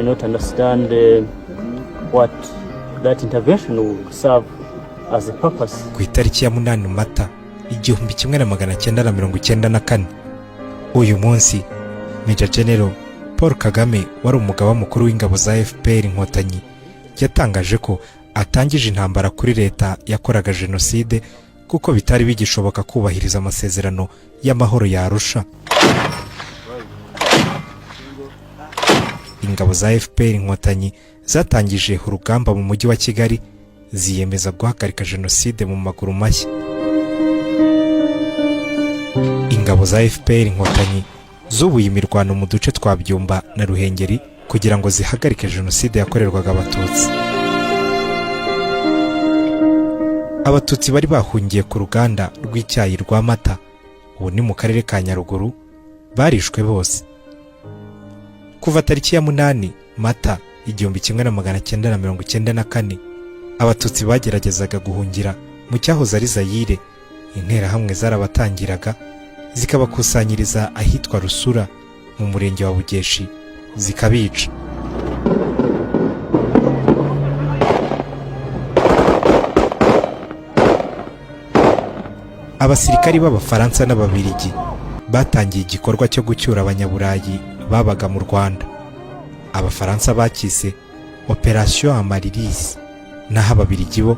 did not understand what that intervention would serve as a purpose. Ku itariki ya 8 Mata 1994, uyu munsi, Major General Paul Kagame, wari umugaba mukuru w'ingabo za FPR Inkotanyi, yatangaje ko atangije intambara kuri leta yakoraga jenoside, kuko bitari bigishoboka kubahiriza amasezerano y'amahoro ya Arusha. Ingabo za FPR Inkotanyi zatangije urugamba mu mujyi wa Kigali, ziyemeza guhagarika jenoside mu maguru mashya. Ingabo za FPR Inkotanyi zubuye imirwano mu duce twa Byumba na Ruhengeri kugira ngo zihagarike jenoside yakorerwaga Abatutsi. Abatutsi bari bahungiye ku ruganda rw'icyayi rwa Mata, ubu ni mu karere ka Nyaruguru, barishwe bose. Kuva tariki ya 8 Mata 1994, Abatutsi bageragezaga guhungira mu cyahoze ari Zayire, Interahamwe zarabatangiraga, zikabakusanyiriza ahitwa Rusura mu murenge wa Bugeshi, zikabica. Abasirikari b'Abafaransa n'Ababirigi batangiye igikorwa cyo gucyura Abanyaburayi babaga mu Rwanda. Abafaransa bakise Operation Amaryllis, naho Ababirigi bo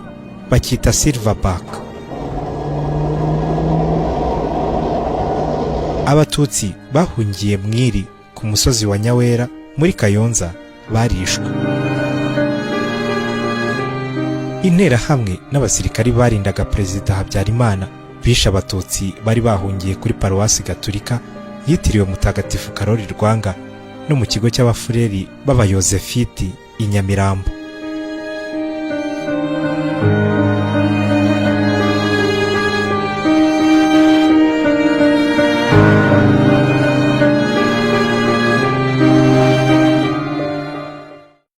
bakita Silverback. Abatutsi bahungiye Mwiri ku musozi wa Nyawera muri Kayonza barishwe. Interahamwe n'abasirikari barindaga Perezida Habyarimana bishe Abatutsi bari bahungiye kuri Paruwasi Gaturika yitiriwe Mutagatifu Karoli Rwanga no mu kigo cy'Abafureri b'Abayozefiti i Nyamirambo.